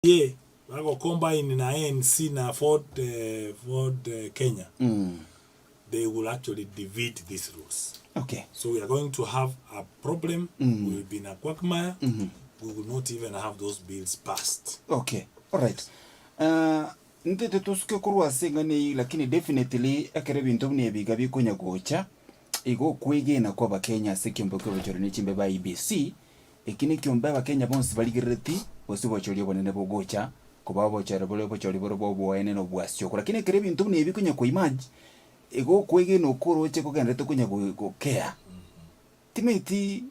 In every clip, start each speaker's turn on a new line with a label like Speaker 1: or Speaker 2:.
Speaker 1: UDA bago combine na ANC na Ford Ford Kenya they will actually defeat these rules.
Speaker 2: Okay.
Speaker 1: So we are going to have a problem, we will be in a quagmire, we will not even have those bills passed.
Speaker 2: Okay, alright. Uh, ntete tosuke korwa ase eng'ana eyio lakini definitely ekero ebinto buna ebi iga bikonya gocha, igo okwegena kwa abakenya ase ekiombe kia obochori ne chimbebe IEBC, Eki nekiombe Abakenya bonsi barigerereti, gose obochori obonene bogocha koba obochori bore obochori bore bw'oboene na obwasioko. Lakini ekero ebinto buna ebi konya koemerge, igo okwegena okwo oroche kogendererete konya gokea. Timanyeti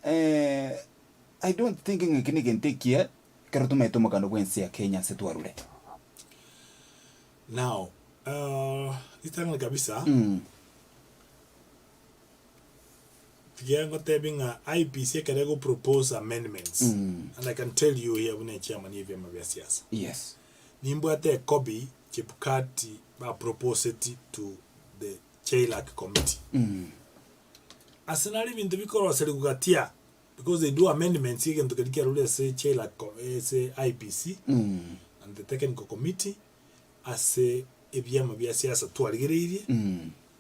Speaker 2: I don't think ng'a eki negento ekiya ekero tomaete omoganda bw'ense ya Kenya ase twarure.
Speaker 1: Now, ritang'ani kabisa. Tiga ngotebi ng'a IEBC ekero ego propose amendments, and I can tell you here buna echairman ye ebiama bia siasa,
Speaker 2: Yes.
Speaker 1: nimbwate ekobi Chebukati ba proposeti to the CHEILAC committee. Ase naro ebinto bikoroserigwa gatia because they do amendments ya egento keria kiarure ase CHEILAC co ase IEBC and the technical committee ase ebiama bia siasa twarigereirie,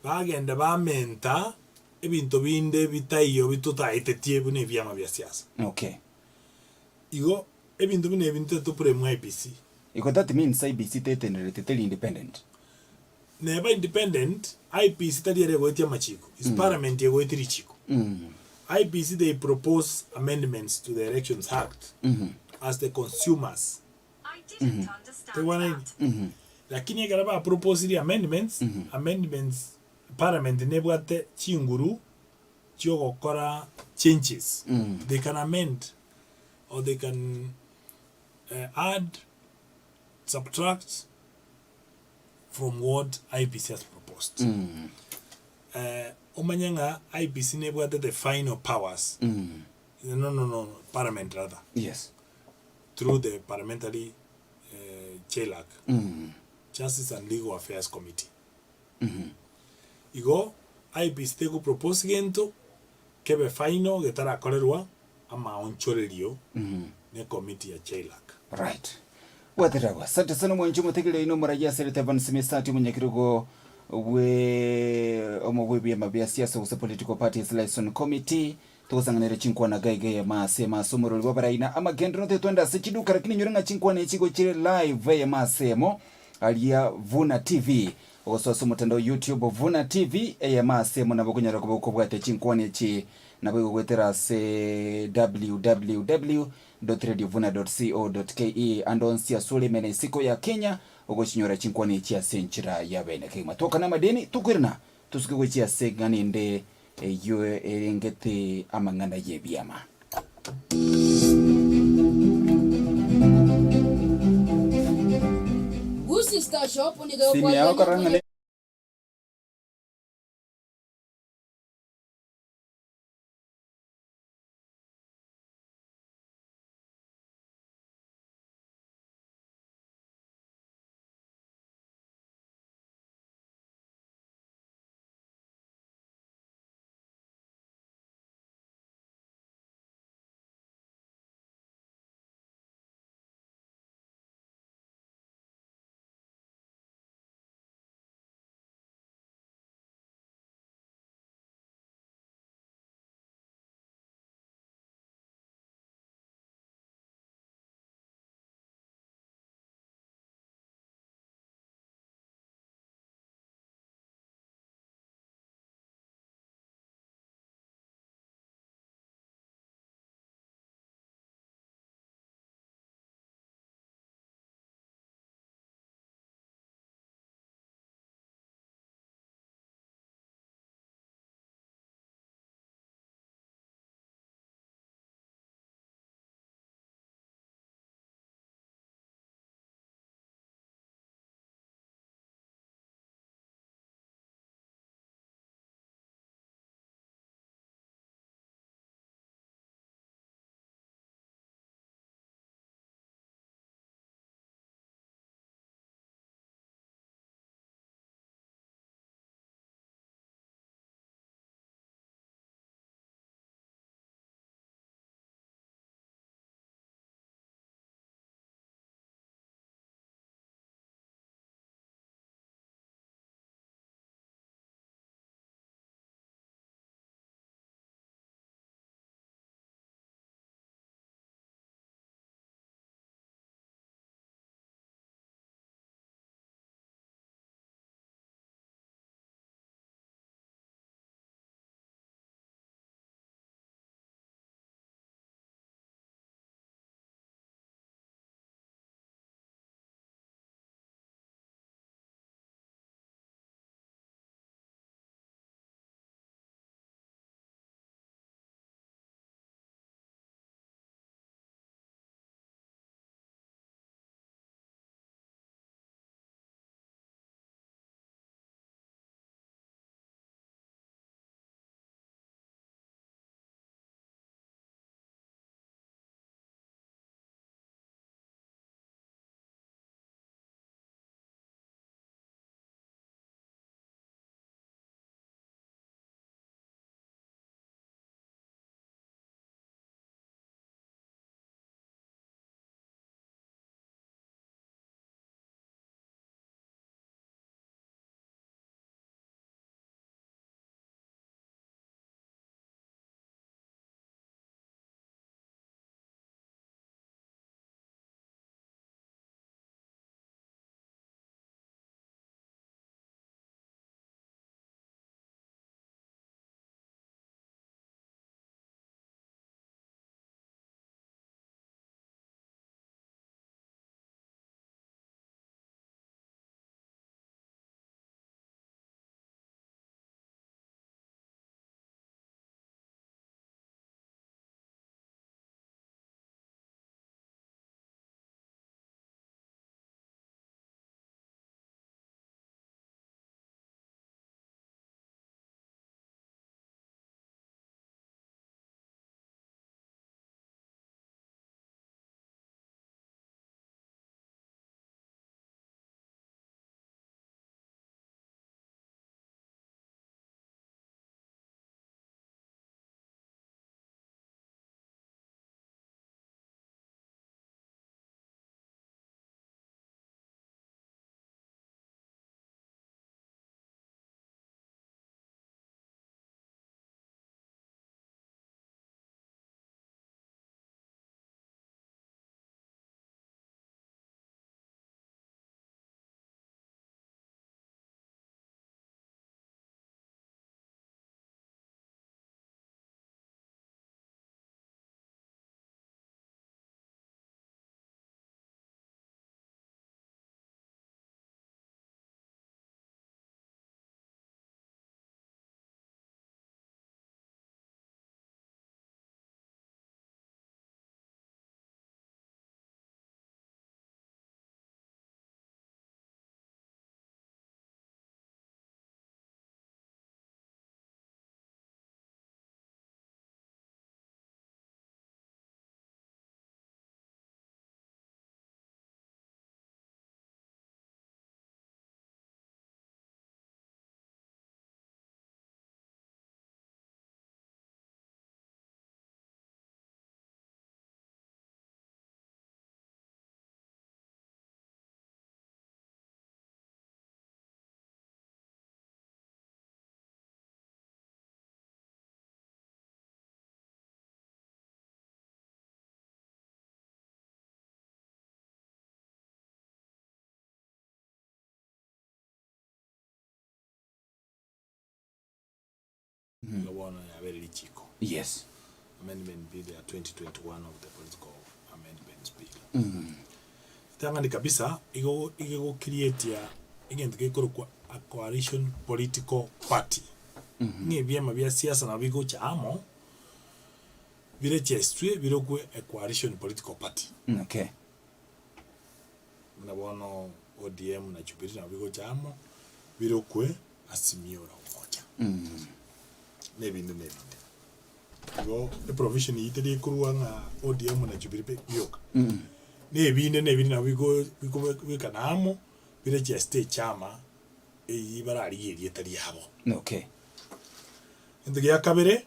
Speaker 1: bagenda bamenta ebinto binde bitaiyo bitotaetetie buna ebiama bia siasa.
Speaker 2: Okay.
Speaker 1: Igo ebinto buna ebi ntete topremwe IEBC.
Speaker 2: Igo that means IEBC tetenereti teri independent.
Speaker 1: Neba independent, IEBC tari ere egoetia amachiko, is parliament egoetia richiko. IEBC they propose amendments to the Elections Act as the consumers. Tobwanaini? Lakini ekero ba proposirie amendments, amendments parliament nebwate chinguru chiogokora changes. They can amend or they can add, subtract from what IEBC has proposed. Omanye ng'a IEBC nebwate the final powers, no no no no parliament rather.
Speaker 2: Yes.
Speaker 1: Through the parliamentary JLAC, Justice and Legal Affairs Committee. Igo IEBC tego propose gento kebe final getarakorerwa amaonchorerio ne committee ya JLAC.
Speaker 2: Right. Bwatera abwo. Asante sana omwanchi omotegereri oino omoraia ase Rita Evans Misati omonyakerogo bwe omo bw'ebiama bia siasa gose Political Parties Liaison Committee. Togosang'anera chinkwana gaiga eyemo ase emo ase omorori bw'abarai na amagenderero tetwende ase chiduka lakini inyore ng'a chinkwana echi igo chire live eyemo ase emo aria Vuna TV ogosoa ase omotandao YouTube Vuna TV eyemo ase emo nabo okonyara koba okobwatia chinkwana echi nabo igo goetera ase www dot radiovuna dot co dot ke ande onsi ase ore ime na isiko ya Kenya ogochinyora chinkwana echi ase enchera ya bene kegima. Tokane amadeni tokoirana tosuke gochia ase eng'ana ende Eyio erengete amang'ana y'ebiama.
Speaker 3: Gusii Star Shop nigo
Speaker 2: Simi yao
Speaker 3: egokwarigania
Speaker 2: korora ng'a
Speaker 3: konya.
Speaker 1: Igo bono yabere richiko.
Speaker 2: Yes.
Speaker 1: Amendment Bill ya 2021 of the Political Amendments Bill. Ritang'ani kabisa, igo igo egocreatia egento gekorokwa a coalition political party. Ng'a ebiama bia siasa nabo bigocha amo, birechestwe birokwe a coalition political party.
Speaker 2: Okay.
Speaker 1: Buna bono ODM na Jubilee nabo bigocha amo, birokwe Azimio la Umoja. Na ebinde na ebinde. Igo eprovision eyio teri ekorwa ng'a ODM na Jubilee pe bioka. Na ebinde na ebinde nabo bigo bikobekana amo, birecheste echama eyio bararigie erieta riabo.
Speaker 2: Okay.
Speaker 1: Egento gia kabere,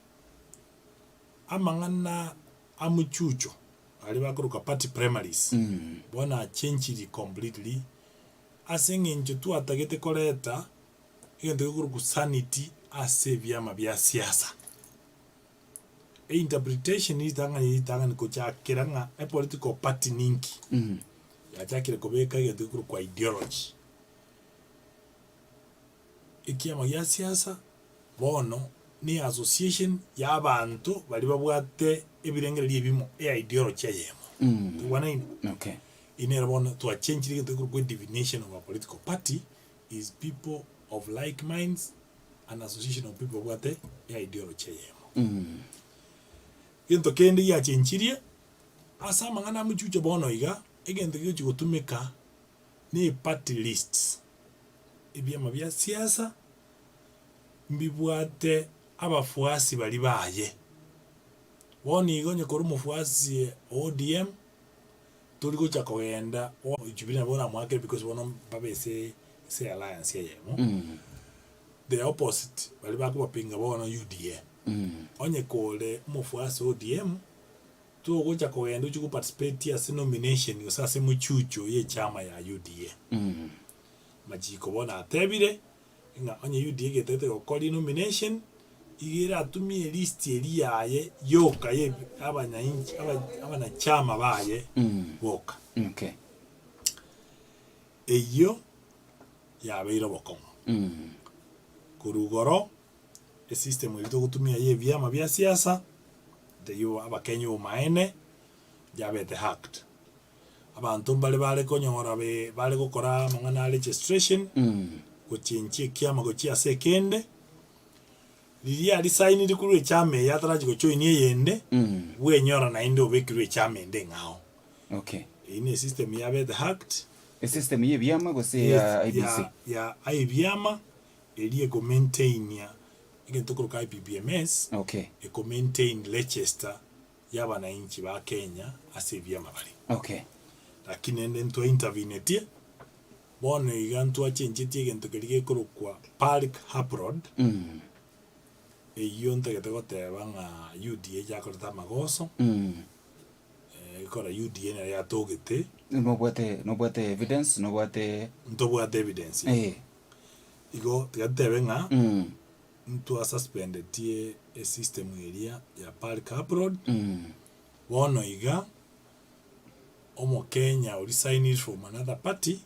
Speaker 1: amang'ana a mchucho aria bakoroka party primaries, bono achenchiri completely ase eng'encho twatagete koreta egento gekorokwa sanity ase ebiama bia siasa. Einterpretation ritang'ani ritang'ani kochakera ng'a epolitical party ninki, yachakire kobeka egento gekorokwa ideology. Ekiama gia siasa bono ne association ya abanto baria babwate ebirengererio ebimo, eideology eyemo. Tobwanaine?
Speaker 2: Okay.
Speaker 1: Eyio nero bono twachenchire egento gekorokwa edefinition of a political party is people of like minds an association of people babwate eideology eyemo. Egento kende giachenchirie, ase amang'ana a mochuche bono iga, egento kegochi gotumeka ne eparty lists, ebiama bia siasa mbibwate abafuasi baria baye. Bono iga onye kore omofuasi o ODM, tori gocha kogenda Jubilee nabo oramoakere because bono mbabe ase ase alliance eyemo. The opposite baria bakobapinga bono UDA. Onye kore omofuasi o ODM, togocha kogenda ochie goparticipate ase nomination gose ase mochucho ya echama ya UDA. Amachiko bono atebire, ng'a onye UDA egetete gokora enomination, iga eratumie elist eria yaye yoka ya abanyainchi aba abanachama baye boka.
Speaker 2: Okay.
Speaker 1: Eyio yabeire obokong'u. Korwa igoro, esystem eria togotumia ya ebiama bia siasa, teyio abakenya obomaene, yabete hacked. Abanto mbare bare konyora be bare gokora amang'ana a registration, gochenchia ekiama gochia ase ekende, riria arisainiri korwa echama eye atarachi gojoinia eyende, bwenyora naende obekirwe echama ende eng'ao.
Speaker 2: Okay.
Speaker 1: Eyio ne esystem yabete hacked.
Speaker 2: Esystem ya ebiama gose ya IEBC?
Speaker 1: Ya ya ebiama, eria ekomaintainia egento tokoroka IPPMS,
Speaker 2: Okay.
Speaker 1: ekomaintain register y'abanainchi ba Kenya ase ebiama bare.
Speaker 2: Okay.
Speaker 1: Lakini rende ntwa intervenetie, bono iga ntwachenchetie egento keria gekorokwa Bulk Upload, eyio ntagete goteba ng'a UDA yakorete amagoso, ekora UDA nero yatogete.
Speaker 2: Nobwate nobwate evidence nobwate.
Speaker 1: Ntobwate evidence. Igo tiga ntebe ng'a. Ntwasuspendetie esystem eria ya bulk upload, bono iga omokenya oria signed from another party,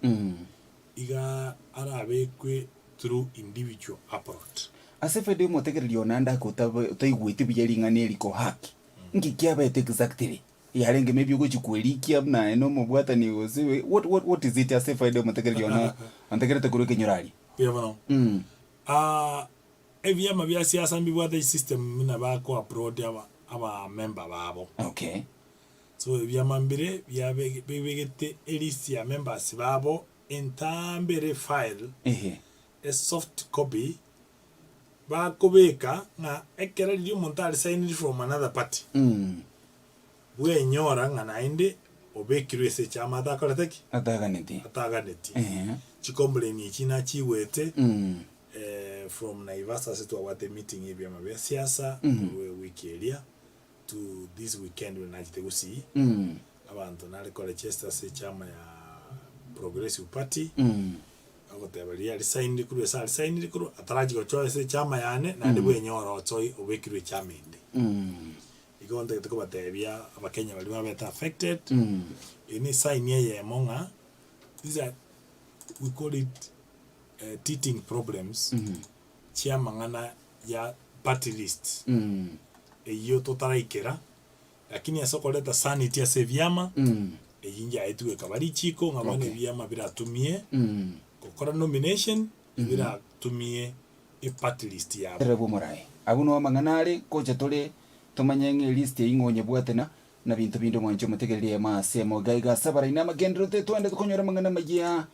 Speaker 1: iga arabekwe through individual upload.
Speaker 2: Ase faida yomotegereri one ande ake otaigweti buya ring'ana eri kohack, nki kiabete exactly? Yarenge maybe ogochia kwerikia buna aye nomobwatani gose what what what is it ase efaida yomotegereri one ontegerete korwa ekenyoro aria?
Speaker 1: Mbuya mono. Ebiama bia siasa mbibwate chisystem buna bako upload aba abamember babo.
Speaker 2: Okay.
Speaker 1: So ebiama mbire biabe bibegete elist ya members babo entambe ere efile,
Speaker 2: Ehe.
Speaker 1: esoft copy, bakobeka ng'a ekero riria omonto aresigned from another party, bwenyora ng'a naende obekirwe ase echama atakorete ki?
Speaker 2: Ataganeti.
Speaker 1: Ataganeti.
Speaker 2: Ehe.
Speaker 1: Chicomplain echi nachigwete from Naivasha ase twabwate emeeting ya ebiama bia siasa korwa ewiki eria to this weekend buna nachete gusii, abanto nare koregister ase echama ya Progressive Party, bagoteba riria arisigned korwa ase arisigned korwa, atarachi gochoa ase echama yane, naende bwenyora ochoi obekirwe echama ende. Igo ntagete kobatebia abakenya baria babete affected, eye ne esign eyemo ng'a these are we call it teething problems chia amang'ana ya. party list, eyio totaraikera, lakini ase okoreta sanity ase ebiama, eyio njaetigwe ekaba richiko ng'a bono ebiama biratumie gokora nomination, biratumie eparty list yabo.
Speaker 2: Terera bw'omorae. Abwo noo amang'ana are, ngocha tore tomanye ng'a elist eyio ng'o onyebwate na na binto binde omwanche omotegererie emo ase emo. Iga iga ase abarai na amagenderero tetwende konyora amang'ana amayia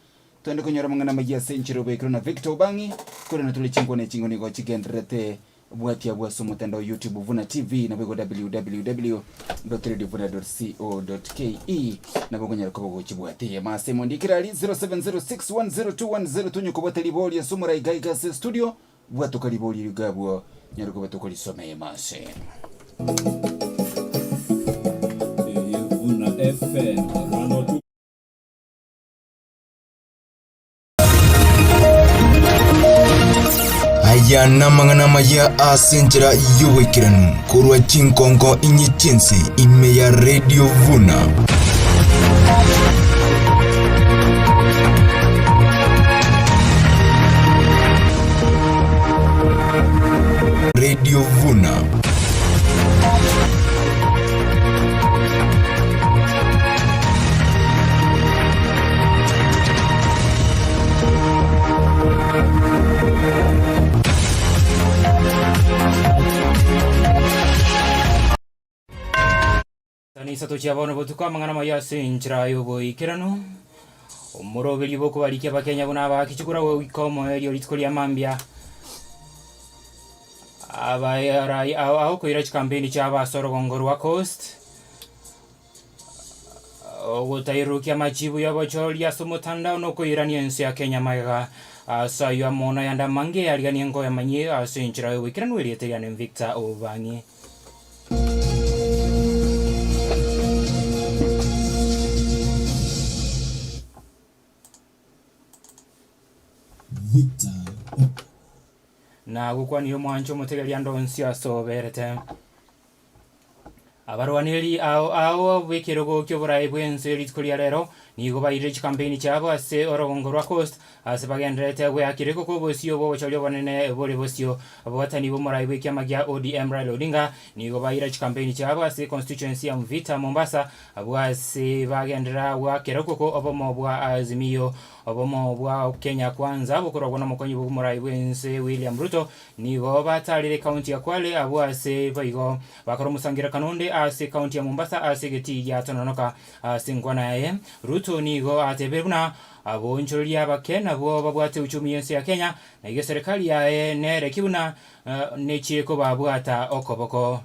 Speaker 2: Twende konyora amang'ana amayia ase enchera obekirwe na Victor Obang'i, korende tore chinkwana echingo nigo chigendererete bwatia abwo ase omotandao YouTube Vuna TV naboigo www.radiovuna.co.ke nabo okonyara koba ogochibwatia eyemo ase emondi ekero aria 0706102102 onye kobwate ribori ase omorai iga iga ase estudio bwatoka ribori erio iga abwo nyare koba tokorisoma eyemo ase
Speaker 4: Eye Vuna FM 102.
Speaker 5: Aya namang'ana amaya ase enchera y'oboikeranu korwa chinkonko inye chi'ense ime ya Radio Vuna. Radio Vuna.
Speaker 6: Sana isato chia bono botuko amang'ana amaya ase enchera y'oboikeranu. Omoroberio bw'okobarikia Abakenya buna abaaki chikura goika omoerio rituko ria mambia. Abarai ao ao koira chikampeni chiabo ase orogongo rwa Coast. Ogotairukia amachibu y'obochori ase omotandao na okoirania ense ya Kenya magega ase ayio amo nayande amange ariganie nkoyamanyie ase enchera y'oboikeranu erieta riane Victor Obang'i.
Speaker 4: Victor
Speaker 6: Na gokwanire omwancho omotegeria ande onsi ase oberete. Abarwaneri ao ao b'ekerogo ki'oboraai bw'ense rituko ria rero nigo bairire chikampeini chiabo ase orogongo rwa Coast ase bagendererete gweakera ekoko obosio bw'obochori obonene bore bosio. Ababwatani b'omorai bw'ekiama gia ODM Raila Odinga nigo baira chikampeini chiabo ase constituency ya Mvita Mombasa abwo ase bagenderera goakera ekoko obomo bwa Azimio Obomo bwa Kenya Kwanza bokorwagwa nomokonyi bw'omorai bw'ense William Ruto Nigo batarire ekaunti ya Kwale abwo ase boigo bakora omosangererekano onde ase ekaunti ya Mombasa ase egetii gia Tononoka. Ase enkwana yaye, Ruto nigo atebire buna aboonchoreria abake nabwo babwate uchumi y'ense ya Kenya na igo eserekari yaye nereki buna nechie kobabwata okoboko.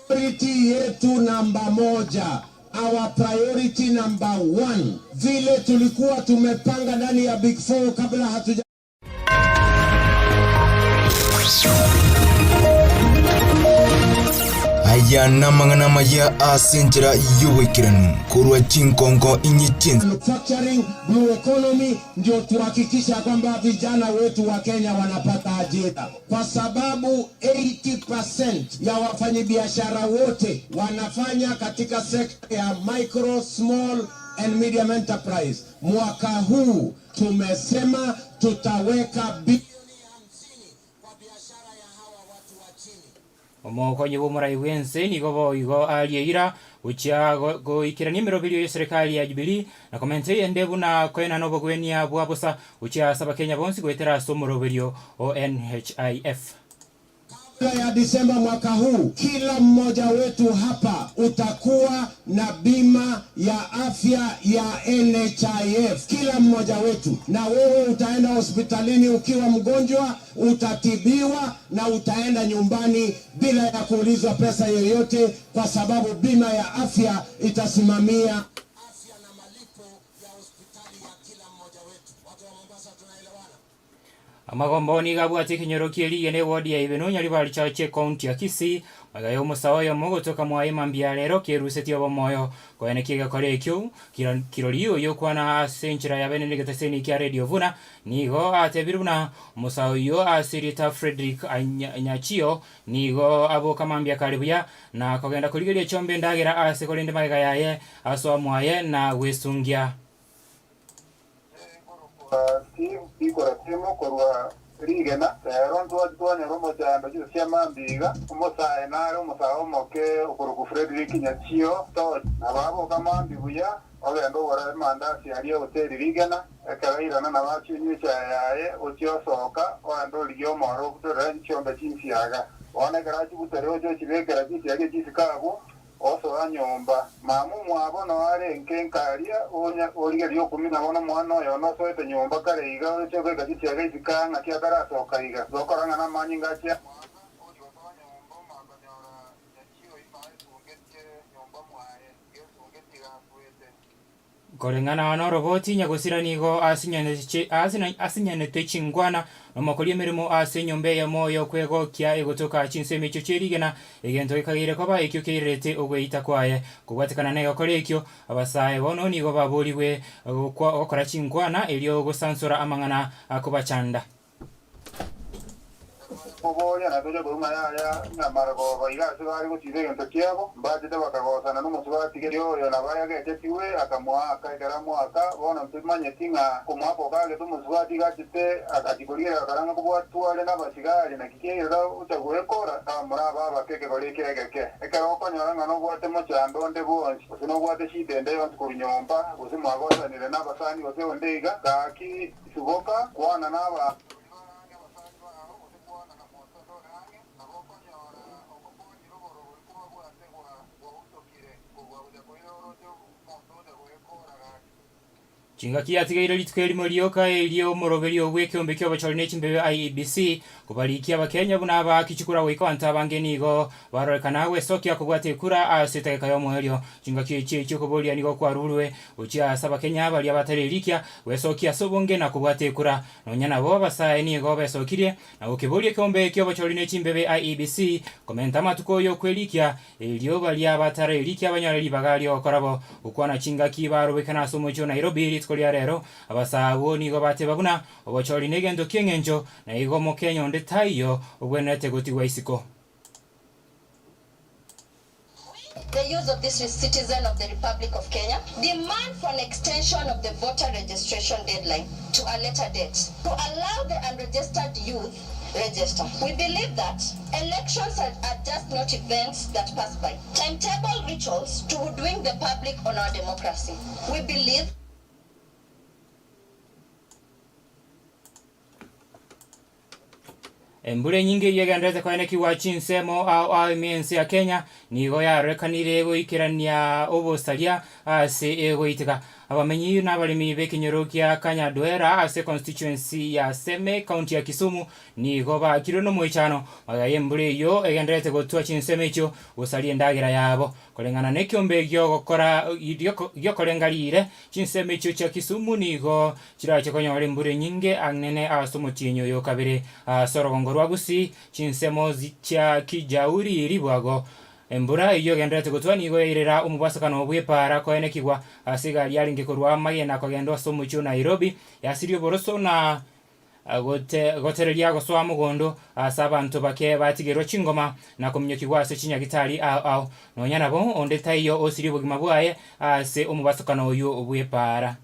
Speaker 7: Priority yetu namba moja, our priority number one, vile tulikuwa tumepanga ndani ya Big Four kabla hatuja
Speaker 5: Aya namang'ana amaya ase enchera y'oboikeranu korwa chinkonko inye chi'ense.
Speaker 7: Manufacturing, blue economy ndio tuhakikisha kwamba vijana wetu wa Kenya wanapata ajira, kwa sababu 80% ya wafanyibiashara wote wanafanya katika sekta ya micro, small and medium enterprise. Mwaka huu tumesema tutaweka bilioni hamsini kwa biashara ya hawa watu wa chini.
Speaker 6: Omokonyi bw'omorai bw'ense nigo boigo arie eira gochia goikerania emeroberio y'eserekari ya Jubilee na komenta eyende buna koenana obogwenia bwa bosa gochia ase Abakenya bonsi goetera ase omoroberio o NHIF.
Speaker 7: Kabla ya Disemba mwaka huu, kila mmoja wetu hapa utakuwa na bima ya afya ya NHIF, kila mmoja wetu. Na wewe utaenda hospitalini ukiwa mgonjwa, utatibiwa na utaenda nyumbani bila ya kuulizwa pesa yoyote, kwa sababu bima ya afya itasimamia afya na malipo ya hospitali ya kila mmoja wetu. Watu wa Mombasa, tunaelewana?
Speaker 6: Amagombo nigo abwate ekenyoro kie rigena ewodi ya Ibeno Nyaribari Church ecounty ya Kisii magega y'omosae oyomo gotoka mwaye mambia rero kerusetie obomoyo koenekia egekora ekio Kirori oyio okwana ase enchera ya bene negetaseni kia Radio Vuna nigo atebire buna omosae oyio ase erieta Fredrick Nyachio nigo aboka mambia kare buya na kogenda korigeria chiombe endagera ase korende magega yaye asoa mwaye na gwesungia.
Speaker 8: Inche nkorokwa Steve Bikora Timo korwa Rigena, Rero ntwache twanyora omochando chinsa chia mambia iga, omosae nare omosae omoke okorokwa Fredrick Nyachio Toch, nabo aboka mambia buya, ogenda ogora emandasi aria hoteli Rigena, ekero airana nabo achia onywa echae yaye, ochia osoka, ogenda origia omoro obutorere chiombe chinsiaga. Bono ekero achibutorire oche ochibekera chinsiaga echisiko abwo, Osoa nyomba. Mama omwabo noo are enke nkaria, onya origereria okumina bono omwana oyo one osoete nyomba kare iga oche obeka chisiaga isiko aa ng'aki atarasoka iga. Gokora ng'a namanyinga achia amoaka, ochia gosoa nyomba omakonyora nyachio ime aesungetie nyomba mwaye, gesungetie iga aswete.
Speaker 6: Koreng'ana noroboti, nyagosira nigo asinyanete chingwana nomokori emeremo ase enyomba eyemo y'okwegokia egotoka chinsemo echio chie rigena, egento gekageire koba ekio keirerete ogweita kwaye. Kobwatekana negekora ekio, abasae bono nigo baborigwe gokora chinkwana erio gosansora amang'ana akobachanda.
Speaker 8: Koboria na tocha korwa ng'a yaya, ng'a marogoba iga ase bare gosiba egento kiabo, mbachete bakagosana nomosubati keria oyo nabo ayagechetigwe, akamoaka. Ekero amoaka, bono ntimanyeti ng'a komoaka okagete omosubati iga achete agachia korigereria akaranga kobwatwa are nabasigari, naki kiairera ocha gwekora, abamura aba abake ekegori eke egeke. Ekero okonyora ng'a nobwate mochando onde bwonsi, gose nobwate shida ende yonsi korwa nyomba, gose mwagosanire nabasani gose onde iga, gaki Suboka, kwana nabaanto baria bare ang'e abasani bao, gose kwana na monto onde ore ang'e, nabo okonyora ogokonyire oborobori kobabwate gwautokire kobua gocha koira oroche omonto ocha goekora gaki.
Speaker 6: Chingaki yatigaire rituko erimo rioka erio omoroberio bw'ekeombe ki'obochori ne chimbebe IEBC kobarikia abakenya buna abaaki chikura goika abanto abange nigo barorekana gwesokia kobwata ekura ase etageka y'omoerio. Chingaki echi chi'okoboria nigo kwarurwe Gochia ase Abakenya baria batari rikia gwesokia ase obonge na kobwata ekura. Nonya nabo abasae nigo besokirie na gokeboria ekeombe ki'obochori ne chimbebe IEBC komenta amatuko y'okwerikia erio baria batare rikia banyore ribaga ri'ogokora bo. Gokwana chingaki barobekana ase omochie o Nairobi rituko ria rero, abasae abwo nigo bateba buna obochori negento ki'eng'encho na igo Mokenya onde taiyo obwenerete gotigwa isiko.
Speaker 9: The use of this citizen of the Republic of Kenya demand for an extension of the voter registration deadline to a later date to allow the unregistered youth register. We believe that elections are, are just not events that pass by. Timetable rituals to hoodwink the public on our democracy. We believe
Speaker 6: Embura enyinge eyio egendererete koenekigwa chinsemo ao ao ime y'ense ya Kenya nigo yarorekanire goikerania obosaria ase egoiteka. Abamenyi na abaremi b'ekenyoro kia Kanyadwera ase constituency ya Seme county ya Kisumu nigo baakirwe nomoichano magega y'embura eyio egendererete gotwa chinsemo echio gosaria endagera yabo. Koreng'ana nekiombe giogokora giokorenga riire, Chinsemo echio chia Kisumu nigo chirache konyora embura enyinge ang'ene ase omotienyi oyo o kabere. Ase orogongo rwa Gusii, chinsemo chia Kijauri ribwago. Embura eyio egendererete gotwa nigo yairera omobasokano bw'epaara koenekigwa ase egari yarenge korwa amagena kogenda ase omochie o Nairobi, yasiria oboroso na Gotereria gosoa mogondo ase abanto bake batigerwa chingoma na kominyokigwa ase chinyagitari ao ao. Nonya nabo, onde taiyo osirie obogima bwaye ase omobasokano oyio bw'epaara.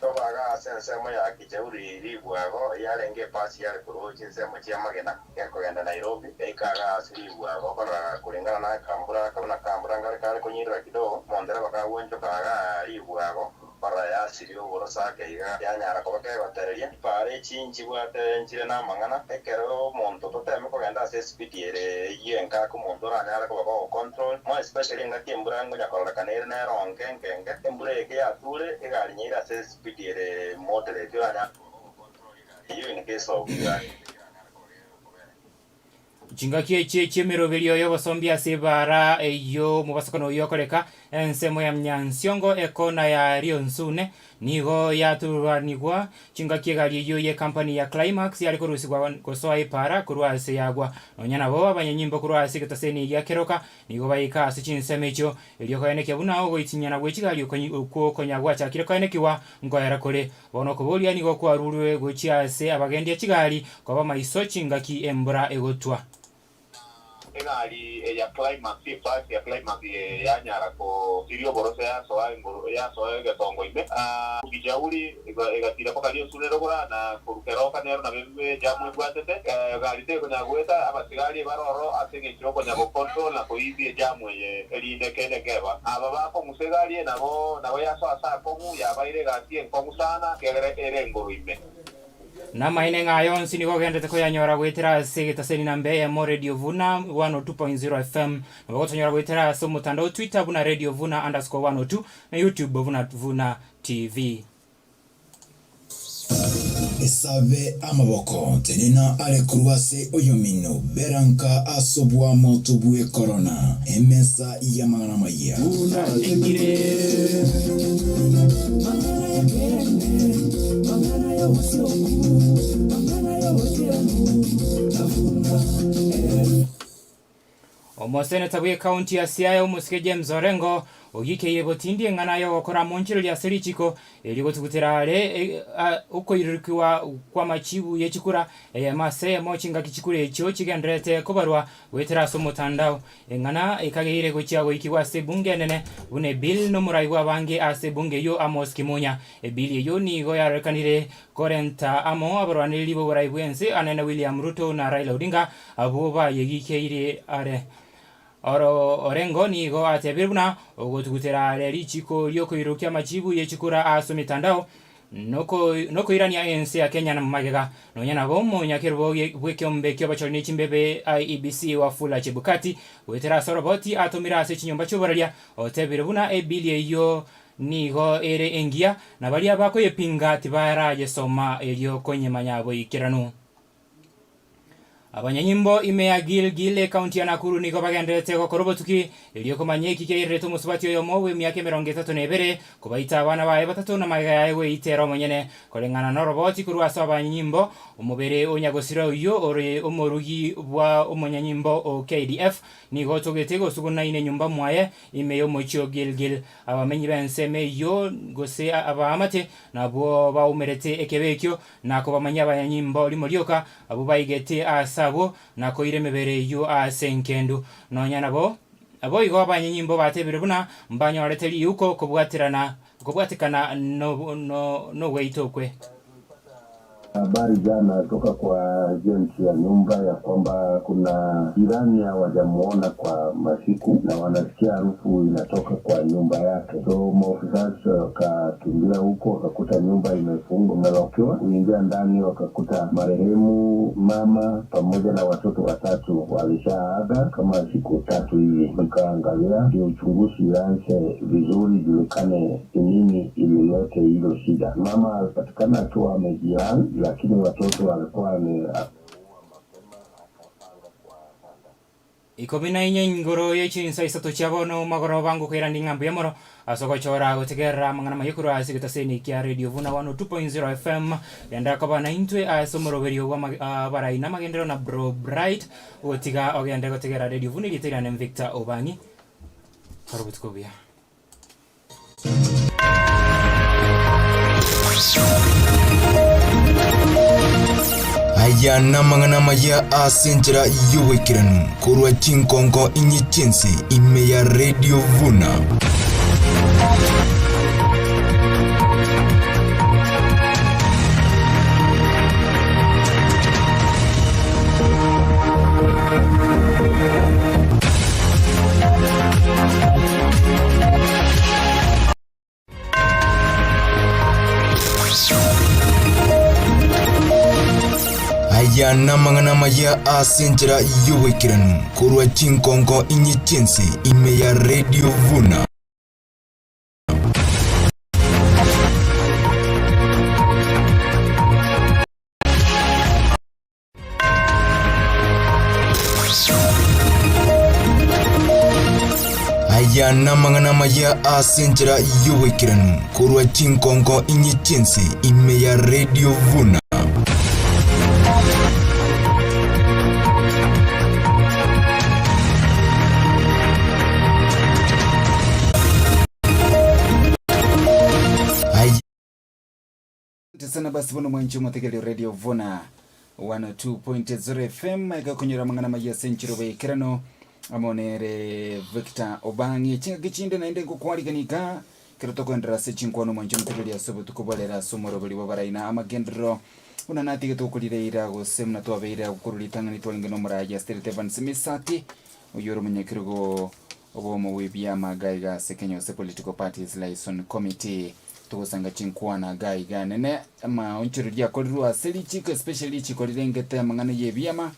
Speaker 10: Tobaga ase ensemo ya Kijauri ribwago yarenge epasi yare korwa chinsemo chi'amagena gekogenda Nairobi, yaika iga ase ribwago korora kulingana na akambura akabuna kambura nkare kare konyirera kidogo, omontereba kagwonchoka iga ribwago. Korora yasiria oboroso ake iga, yanyara koba kegotereria. Chipara echi nchibwate nchire namang'ana, ekero omonto toteme kogenda ase espeed ere eyio enka ake omonto oranyare koba kogocontrol, more especially engaki embura ngonya kororekana ere nero onke enke enke, embura eke yature egari nyeire ase espeed ere moderate oranyare koba kogocontrol egari eyio in case of egari ende keranyare koba gekobera.
Speaker 6: Chingaki echi chi'emeroberio y'obosombia ase ebaara eyio omobasokano oyio okoreka, ensemo ya Nyansiongo ekona ya Rionsune nigo yatururanigwa chingaki egari eyio y'ekampani ya Climax yare korusigwa gosoa epaara korwa ase yagwa. Nonya nabo abanyanyimbo korwa ase egetaseni gia Keroka nigo baika ase chinsemo echio erio koenekia buna ogoitinyana gwe chigari okwo konya gwachakire koenekigwa nkoera kore. Bono okoboria nigo kwarurwe gochia ase abagendia chigari koba maiso chingaki embura egotwa.
Speaker 8: Egari eya Climax, ebasi ya Climax yanyara gosiria oboroso yasoa engoro, yasoa egetongo ime. Kijauri egatira mpaka riosure rogora, na korwa keroka nero nabo ejamu ebwatete. Egari tekonyara goeta, abasigari ebare ororo ase engencho y'okonya gocontrol na koibia ejamu eye erinde kende nkeba. Aba bakong'usa egari eye nabo nabo yasoa ase akong'u, yabaire egasi enkong'u sana, ekiagera ere engoro ime.
Speaker 6: Namaene ng'a aya onsi nigo ogenderete koyanyora goetera ase egetaseni namba eyemo Radio Vuna 102.0 FM. Nabo ogotonyora goetera ase omotandao Twitter buna Radio Vuna underscore 102 na YouTube buna Vuna TV.
Speaker 5: Esabe amaboko, tenena are korwa ase oyomino, bera nka ase oboamoto bw'ekorona, emesa y'amang'ana amayia.
Speaker 6: Omoseneta bw'ecounty ya Siaya omosike James Orengo ogikeire gotindi eng'ana y'ogokora amonchereria ase richiko erio gotugutera are okoirurukigwa kw'amachibu ye chikura eyemo ase eyemo chingaki chikura echio chigendererete kobarwa goetera ase omotandao. Eng'ana ekageire gochia goikigwa ase ebunge enene buna ebill nomorai bw'abange ase ebunge eyio Amos Kimunya. Ebill eyio nigo yarorekanire korenta amo abarwanereri b'oborai bw'ense anene William Ruto na Raila Odinga Abwo bayegikeirie are. Oro Orengo nigo atebire buna ogotugutera are richiko riokoirokia amachibu ye chikura ase emetandao nokoirania ense ya Kenya magega. Nonya nabo omonyakerobo bw'ekeombe ki'abachori ne chimbebe IEBC Wafula Chebukati goetera ase oroboti atomire ase chinyomba chi'oboraria otebire buna ebili eyio nigo ere engiya na baria bakoyepinga tibarayesoma erio konyemanya boikeranu. Abanyanyimbo ime ya Gilgil, ekaunti ya Nakuru nigo bagendererete gokora obotuki erio komanya eki kiairerete omosubati oyomo bw'emiaka 32 kobaita abana baye batato na magega yaye gweitera omonyene. Koreng'ana noroboti korwa ase abanyanyimbo, omobere o nyagosira oyio ore omorugi bwa omonyanyimbo o KDF nigo otogete gosugunaine nyomba mwaye ime y'omochie o Gilgil. Abamenyi b'ensemo eyio gose abaamate nabwo baumerete ekebe ekio Na kobamanyia abanyanyimbo rimo rioka, abwo baigete aase abwo, na koira emebere eyio aase enkendu. Nonya nabo, boigo abanyanyimbo batebire buna mbanyorete riuko kobwaterana kobwatekana nogweita okwe.
Speaker 11: Habari jana toka kwa agent ya nyumba ya kwamba kuna jirani hawajamuona kwa masiku na wanasikia harufu inatoka kwa nyumba yake, so maofisa wakakimbia huko wakakuta nyumba imefungwa imelokiwa. Kuingia ndani wakakuta marehemu mama pamoja na watoto watatu walishaaga kama siku tatu hivi. Tukaangalia ndio uchunguzi ianze vizuri, ijulikane ni nini ililete hilo shida. Mama alipatikana akiwa amejihang, lakini watoto walikuwa ni
Speaker 6: Ikomi na inye igoro ye chinsa isato chia bono magoroba ngokoirania ng'a mbuya mono ase ogochora gotegerera amang'ana amaya korwa ase egetaseni kia Radio Vuna 102.0 FM. Genda koba naintwe ase omoroberio bwa abarai na amagenderero na Bro Bright gotiga ogende gotegerera Radio Vuna erieta riane Victor Obang'i. Kora obotuko obuya.
Speaker 5: Aya namang'ana amaya ase enchera y'oboikeranu korwa chinkonko inye chi'ense ime ya Radio Vuna. Aya namang'ana amaya ase enchera y'oboikeranu korwa chinkonko inye chi'ense ime ya Radio Vuna. Aya namang'ana amaya ase enchera y'oboikeranu korwa chinkonko inye chi'ense ime ya Radio Vuna. Aya
Speaker 2: Asante sana basi bono mwanche omotegereri Radio Vuna. 102.0 FM egakonyora amang'ana amaya ase enchera oboikeranu amo nere Victor Obang'i. Chingaki chinde naende ngokwarigania iga ekero tokoenderera ase chinkwano mwanche omotegereri ase obotuko bwa rero ase omoroberi bw'abarai na amagenderero buna natigete gokorira eira gose buna twabeire agwo korwa ritang'ani twarenge nomorai ase Terete Evans Misati oyio ore omonyakerogo Obomo bw'ebiama gaiga ase Kenya gose Political Parties Liaison Committee togosanga chinkwana gaiga nene amaonchoreria akorirwe ase richiko especially richiko rirengete amang'ana y'ebiama.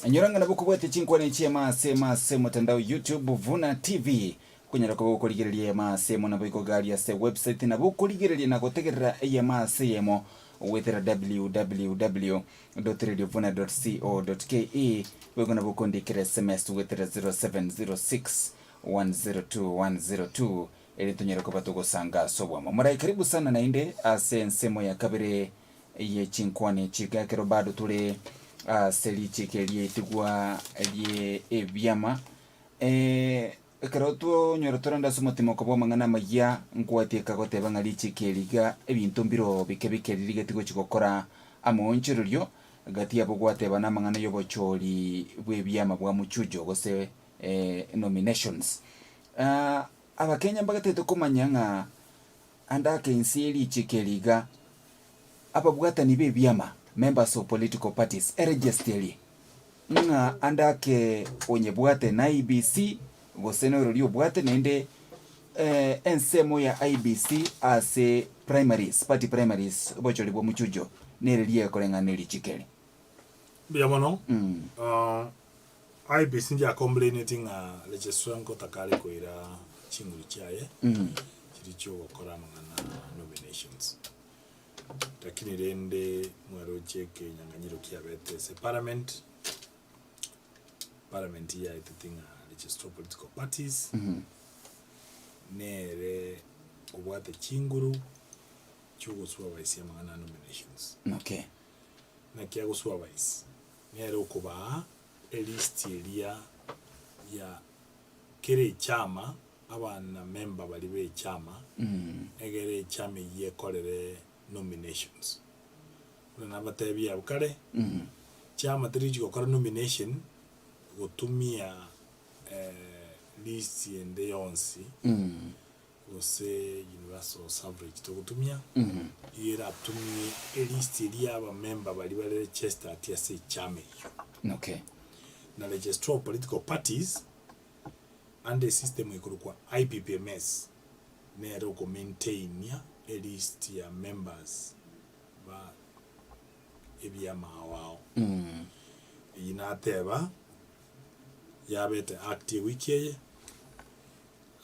Speaker 2: Inyora ng'a nabo okobwatia chinkwana echi ema ase ema ase omotandao YouTube Vuna TV okonyara koba gokorigereria eyemo ase emo nabo igo gari ase website nabo okorigereria na gotegerera eyemo ase eyemo goetera www. Radiovuna dot co dot ke Boigo nabo okondikera sms goetera 0706 102 102 erio tonyare koba togosanga ase obwamo. Morae karibu sana naende ase ensemo ya kabere ye chinkwana echi iga ekero bado tore ase richiko eri rietigwa rie ebiama. Ekero twonyora torende ase omotimoko bw'amang'ana amayia, nkwatieka goteba ng'a richiko eri iga ebinto mbiro bike bike ririgeti gochia gokora amaonchorerio gati yabo gwateba namang'ana y'obochori bw'ebiama bwa muchujo gose nominations. Abakenya mbagatete komanya ng'a ande ake inse ye richiko eri iga ababwatani b'ebiama, members of political parties, eregesti eria Ng'a ande ake onyebwate na IEBC, gose norori obwate naende ensemo ya IEBC ase primaries, party primaries, obochori bwa omochujo, nere riaye koreng'ana ne richiko eri.
Speaker 1: Mbuya mono. IEBC ndiacomplaineti ng'a registrar nkotaka are koira chinguru chiaye chiria chiogokora amang'ana nominations. Lakini rende mwaroche ekenyang'anyiro kiabete ase parliament, parliament yaetete ng'a register of political parties, nere obwate chinguru chiogosupervise amang'ana a nominations.
Speaker 2: Okay.
Speaker 1: Naki agosupervise? Nere okobaa elist eria ya kera echama abana member baria be echama egere echama eyio ekorere nominations. Buna nabatebia abwo kare, chama terigochi gokora nomination gotumia list ende yonsi gose universal suffrage togotumia, igo eratumie elist eria ya abamember baria bare registered ase echama eyio.
Speaker 2: Okay.
Speaker 1: Na registrar of political parties Ande esystem ekorokwa IPPMS nere okomaintainia elist ya members ba ebiama ao ao. Eyio nateba yabete act ewiki eye,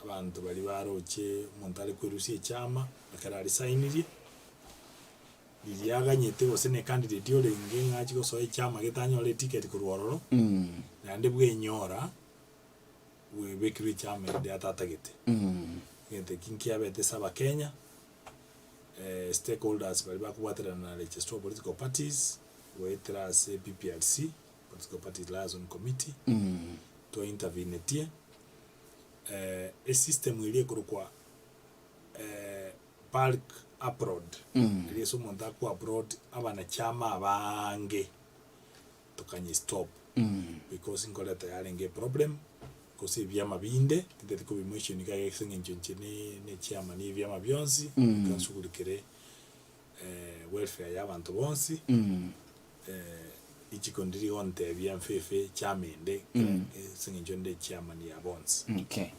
Speaker 1: abanto baria baroche omonto are kwerusia echama ekero arisainirie, riria aganyete gose ne candidate orenge ng'a achie gosoa echama gete anyore eticket korwa ororo, naende bwenyora. bwebekirwe echama ende atatagete. Egento eki nkiabete ase abakenya, stakeholders baria bakobwaterana na Registrar of Political Parties, goetera ase PPRC, Political Parties Liaison Committee, twaintervenetie, esystem eria ekorokwa bulk upload, eria ase omonto ako upload abanachama abange. tokanye stop because nkoreta yarenge eproblem gose ebiama binde tinteti kobimention iga ase eng'encho inche ne ne chairman ya ebiama bionsi goika nsugurikere welfare ya abanto bonsi richiko ndiri gontebia mfefe chama ende ase eng'encho nde echairman ya bonsi.
Speaker 2: Okay.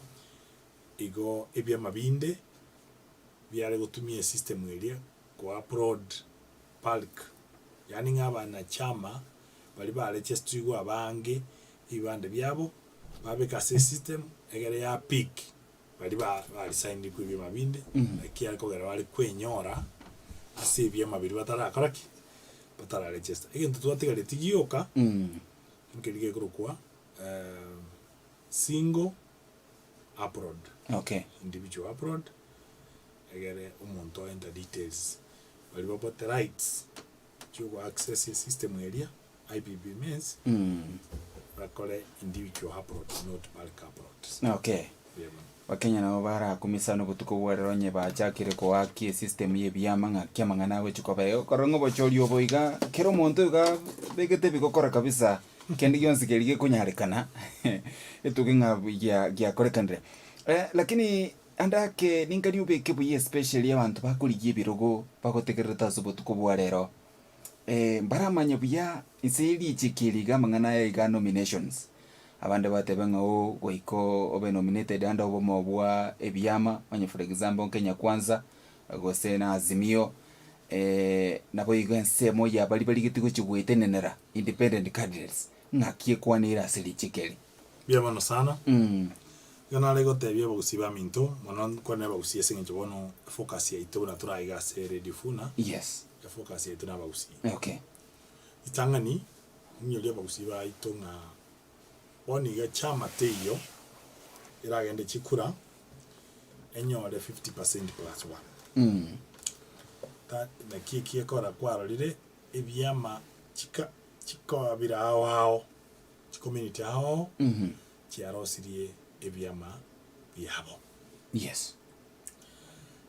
Speaker 1: Igo ebiama binde biare gotumia esystem eria ko upload Bulk, yaani ng'a abanachama baria barechestrigwe abange ebibande biabo, babeke ase esystem egere ya pick baria ba baresainirwe ebiama binde, ekiagera kogera bare kwenyora ase ebiama biria batarakora ki? Batararegister. Egento twatigareti gioka, nkeri gekorokwa single upload,
Speaker 2: Okay.
Speaker 1: individual upload, egere omonto oenter details. Baria babwate rights chiogo access esystem eria, IPPMS, bakore individual upload not bulk uploads.
Speaker 2: Okay.
Speaker 1: Mbuya mono.
Speaker 2: Bakenya nabo barakumie sana obotuko bwa rero onye bachakire koakia esystem ya ebiama ng'aki amang'ana agochia koba iga. Okorora ng'a obochori obo iga, kera omonto iga abegete ebigokora kabisa, kende gionsi keria gekonyarekana, etoke ng'a gia giakorekanire. Lakini ande ake ninkani obeke buya especially abanto bakorigia ebirogo bagotegererete ase obotuko bwa rero, mbaramanye buya inse ye richiko eri iga amang'ana aya iga nominations. Abande batebe ng'a oo goika obe nominated ande obomo bwa ebiama, onye for example Kenya Kwanza, gose na Azimio, naboigo ensemo ya baria barigetie gochia goetenenera independent candidates, ng'aki ekwaneire ase richiko eri?
Speaker 1: Mbuya mono sana. Igo nare gotebia abagusii baminto, mono nkwane abagusii ase eng'encho bono efocus yaito buna toraiga ase Radio Funa, efocus yaito na abagusii. Ritang'ani, Inyoria abagusii baito ng'a bono iga chama teiyo eragende chikura enyore 50% plus one. Ta naki eki gekogera kwarorire ebiama chika chikabira ao ao, chicommunity ao ao, chiarosirie ebiama biabo.
Speaker 2: Yes.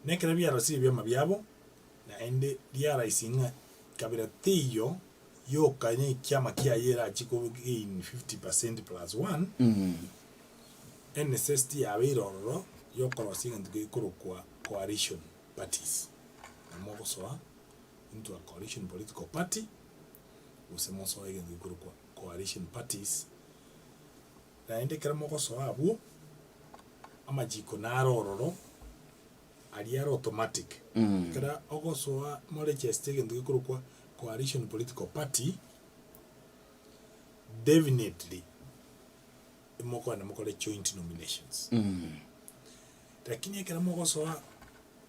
Speaker 1: Na ekero biarosirie ebiama biabo, naende riaraisi ng'a kabira teiyo yoka nekiama kiaye erache ko gain 50% plus one, enecessity yabeire ororo yokorosia egento gekorokwa coalition parties. Nabo mogosoa into a coalition political party, gose mosoe egento gekorokwa coalition parties, naende ekero mogosoa abwo, amachiko naro ororo. Aria are automatic. Ekero ogosoa moregeste egento gekorokwa coalition political party, definitely imokogenda mokore joint nominations. Lakini ekero mogosoa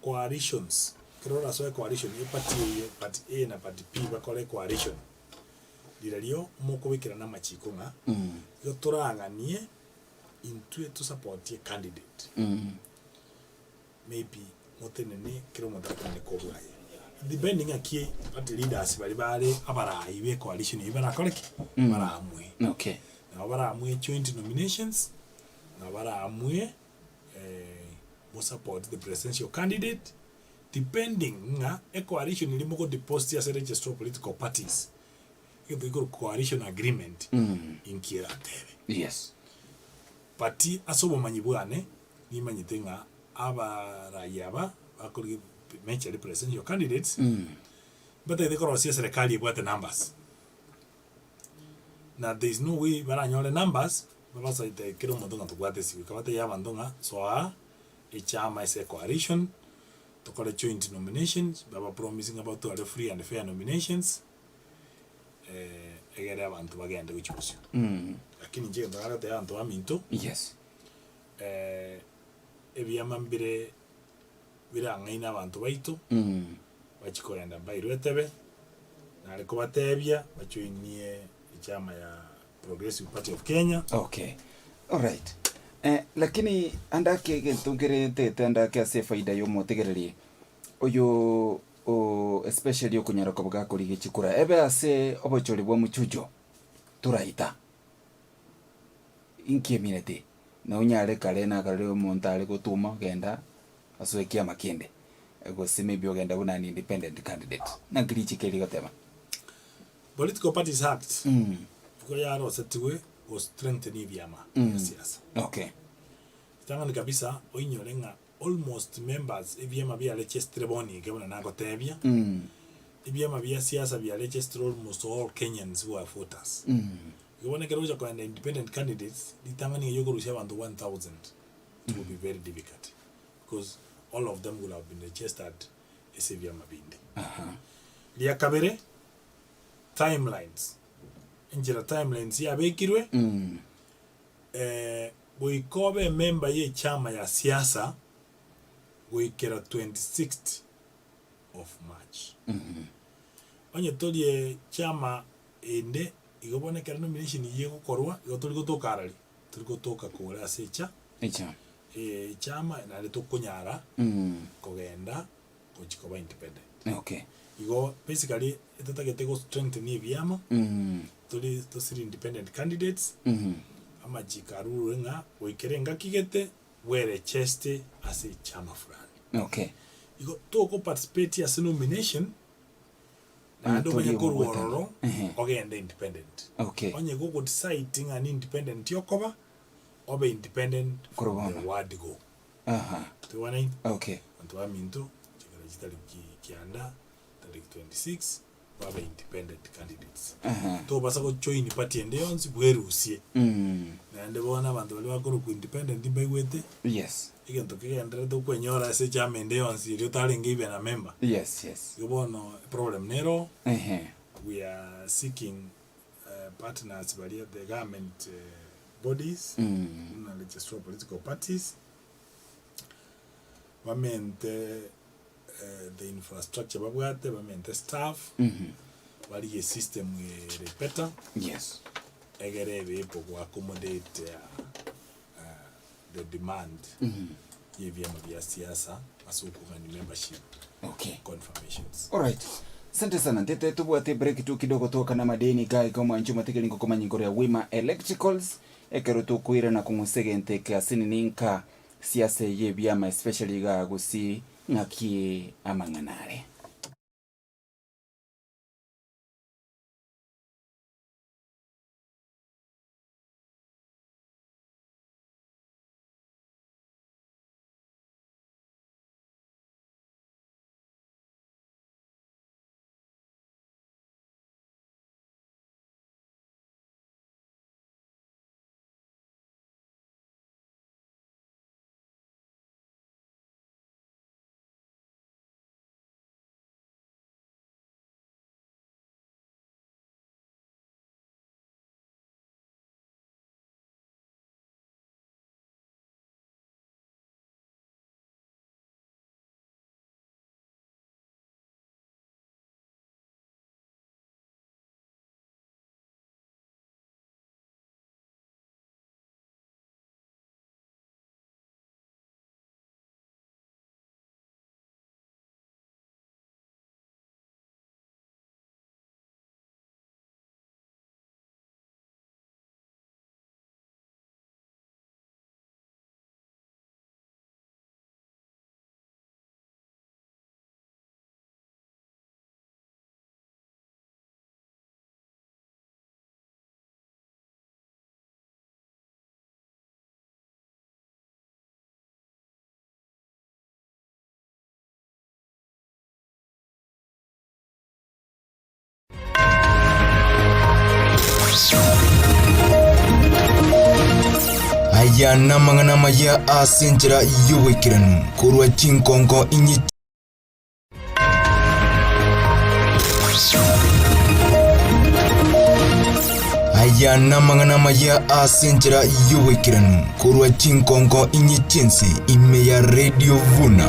Speaker 1: coalitions, ekero orasoe coalition, eparty eye, party A na party B bakore coalition, rirorio mokobekerana amachiko ng'a igo toraganie intwe tosapotie candidate. Maybe motenene kera omonto atenene kobwaye depending ng'aki party leaders baria bare abarai be coalition eyio barakore ki? Baraamue.
Speaker 2: Okay.
Speaker 1: Nabo baraamue joint nominations, nabo baraamue mo support the presidential candidate depending ng'a ecoalition eria mogodeposit ase registrar of political parties, egento gekorokwa coalition agreement inki eratebe.
Speaker 2: Yes.
Speaker 1: But ase obomanyi bwane, Nimanyete ng'a abarai aba bakorigia majorly presidential candidates mbatagete korosia eserekari ebwate numbers. Na there is no way baranyore numbers babasaite kera omonto ng'a tobwate esiko. Ekabatebia abanto ng'a soa echama ase ecoalition tokore joint nominations, baba promise ng'a batware free and fair nominations egere abanto bagende gochia bosio. Lakini inche egento naretebia abanto baminto.
Speaker 2: Yes.
Speaker 1: Ebiama mbire birang'aine abanto baito, bachie kogenda mbairwe etebe, nare kobatebia bajoinie echama ya Progressive Party of Kenya.
Speaker 2: Okay, alright. Eh, lakini ande ake egento nkere ntete ande ake ase efaida ya omotegereri oyo o especially okonyara koba gakorigia chikura ebe ase obochori bwa muchujo toraita. Inki emineti? Nonyare kare nakarore omonto are gotuma ogenda asoe ekiama kende, gose maybe ogenda buna an independent candidate. Naki richiko eri rigoteba?
Speaker 1: Political Parties Act nigo yarosetigwe go strengthen ebiama bia siasa.
Speaker 2: Okay.
Speaker 1: Ritang'ani kabisa oinyore ng'a almost members ebiama biaregistire bono iga buna nagotebia, ebiama bia siasa biaregistire almost all Kenyans who are voters. Igo bono ekero ogocha kogenda independent candidates, ritang'ani eyio okorusia abanto 1000, it will be very difficult because all of them will have been registered ase ebiama binde. Ria kabere, timelines, enchera timelines yabekirwe, goika obe emember ye echama ya siasa goikera 26th of March. Onye tori echama ende Igo bono ekero nomination eyio egokorwa, igo tori gotoka arari, tori gotoka kore ase echa
Speaker 2: Echa.
Speaker 1: echama naende tokonyara kogenda gochia koba independent.
Speaker 2: Okay.
Speaker 1: Igo basically etotagete go strengthen ebiama, tori tosiri independent candidates, amachiko arurwe ng'a goikera engaki gete. Bwerecheste ase echama fulani.
Speaker 2: Okay.
Speaker 1: Igo toko participate ase nomination naende
Speaker 2: Onye tori
Speaker 1: omanye korwa
Speaker 2: omobwatani.
Speaker 1: ororo
Speaker 2: Ehe.
Speaker 1: ogende independent.
Speaker 2: Okay.
Speaker 1: Onye gogo decide ng'a ni independent okoba, obe independent
Speaker 2: Korwa
Speaker 1: from the
Speaker 2: bono.
Speaker 1: word go.
Speaker 2: Aha.
Speaker 1: Toigwanaini?
Speaker 2: Okay.
Speaker 1: Abanto baminto, chikara chitariki kianda, tariki 26, babe independent candidates.
Speaker 2: Aha.
Speaker 1: Tobasa gojoin party ende yonsi bwerusie.
Speaker 2: Mm.
Speaker 1: Naende bono abanto baria bakorokwa independent mbaigwete,
Speaker 2: Yes.
Speaker 1: egento kegendererete okwenyora ase echama ende yonsi erio otarenge even a member.
Speaker 2: Yes, yes.
Speaker 1: Igo bono eproblem nero,
Speaker 2: Ehe.
Speaker 1: we are seeking partners baria the government bodies,
Speaker 2: Mm.
Speaker 1: buna registrar of political parties, bamente the infrastructure babwate, bamente staff, barigie esystem ere better,
Speaker 2: Yes.
Speaker 1: egere ebe able go accommodate the demand ya ebiama bia siasa ase okogania membership
Speaker 2: Okay.
Speaker 1: confirmations.
Speaker 2: Alright. Asante sana. Ntete tobwate break tu kidogo toakana amadeni iga iga omwanchi omotegeri ngokomanya igoro ya Wima Electricals ekero tokoirana kong'usa egento eke ase nini nka siasa eye ebiama especially iga gusii ng'aki amang'ana are.
Speaker 5: Aya namang'ana amaya ase enchera y'oboikeranu korwa chinkongo inye. Aya namang'ana amaya ase enchera y'oboikeranu korwa chinkongo inye chi'ense ime ya Radio Vuna.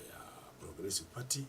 Speaker 1: Ya Progressive Party.